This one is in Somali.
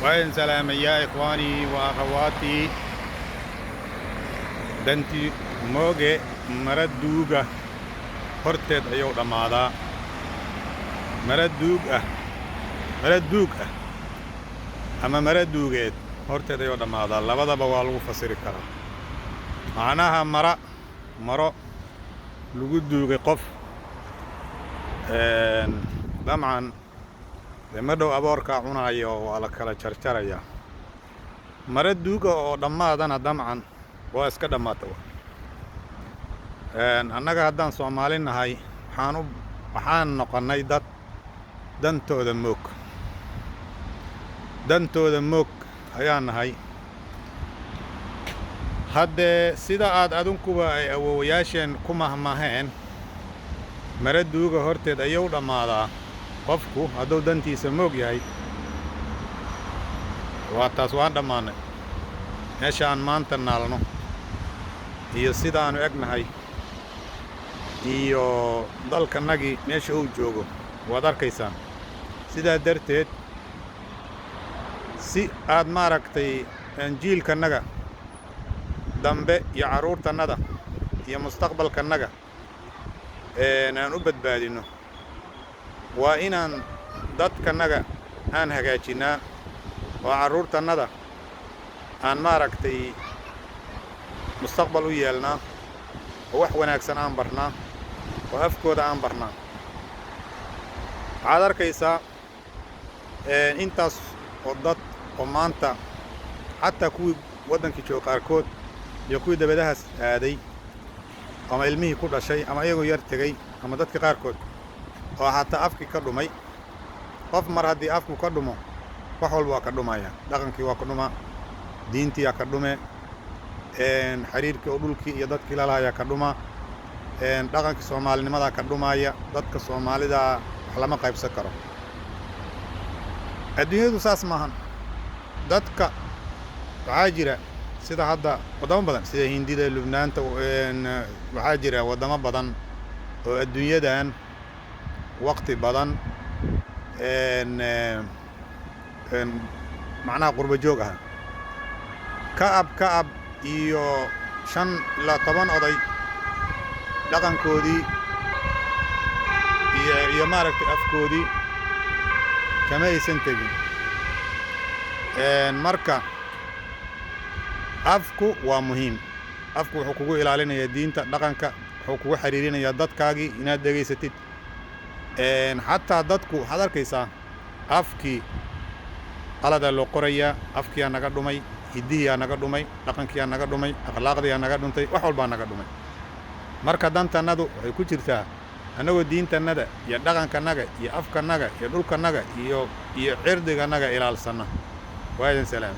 Waa idin salaamay yaa ikhwaanii wa akhawaatii. Danti mooge mara duuga horteed ayuu dhammaadaa. Mara duug ah, mara duug ah ama mara duugeed horteed ayuu dhammaadaa, labadaba waa lagu fasiri karaa. Macnaha mara, maro lagu duugay qof, dabcan dee ma dhow aboorkaa cunaayo, waa la kala jarjarayaa. Mara duuga oo dhammaadana dabcan waa iska dhammaata. Annaga haddaan Soomaali nahay, waxaan noqonnay dad dantooda moog, dantooda moog ayaan nahay. Haddee sida aad adinkuba ay awowayaasheen ku mahmaheen, mara duuga horteed ayuu dhammaadaa qofku hadduu dantiisa moog yahay. Waa taas, waan dhammaannay. Meesha aan maanta naalno iyo sidaannu egnahay iyo dalkanagii meesha uu joogo waad arkaysaan. Sidaa darteed, si aad maaragtay jiilkannaga dambe iyo carruurtannada iyo mustaqbalkannaga aan u badbaadinno, waa inaan dadkannaga aan hagaajinnaa oo carruurtannada aan maaragtay mustaqbal u yeelnaa oo wax wanaagsan aan barnaa oo afkooda aan barnaa. Waxaad arkaysaa intaas oo dad oo maanta xataa kuwii waddankii jooga qaarkood iyo kuwii dabadahaas aaday ama ilmihii ku dhashay ama iyagoo yar tegey ama dadka qaarkood oo xataa afkii ka dhumay. Qof mar haddii afku ka dhumo, wax walba waa ka dhumaya. Dhaqankii waa ka dhumaa, diintiyaa ka dhume, xiriirkii oo dhulkii iyo dadkii lalahayaa ka dhuma, dhaqankii soomaalinimadaa ka dhumaya. Dadka Soomaalida wax lama qaybsan karo. Adduunyadu saas maahan. Dadka waxaa jira sida hadda waddamo badan sida Hindida, Lubnaanta, waxaa jira waddamo badan oo adduunyadan waqti badan macnaha qurbo joog ah, ka'ab ka'ab iyo 5 ilaa 10 oday dhaqankoodii iyo maaragtay afkoodii kama aysan tegin. Marka afku waa muhiim. Afku wuxuu kugu ilaalinayaa diinta, dhaqanka, wuxuu kugu xiriirinayaa dadkaagii inaad dhegaysatid. Xataa dadku waxaad arkaysaa afkii qaladaa loo qorayaa. Afkiyaa naga dhumay, hiddihiyaa naga dhumay, dhaqankiyaa naga dhumay, akhlaaqdiyaa naga dhuntay, wax walbaa naga dhumay. Marka dantannadu waxay ku jirtaa annagoo diintannada iyo dhaqankannaga iyo afkannaga iyo dhulkannaga iyo cirdigannaga ilaalsanna. Waa idin salaam.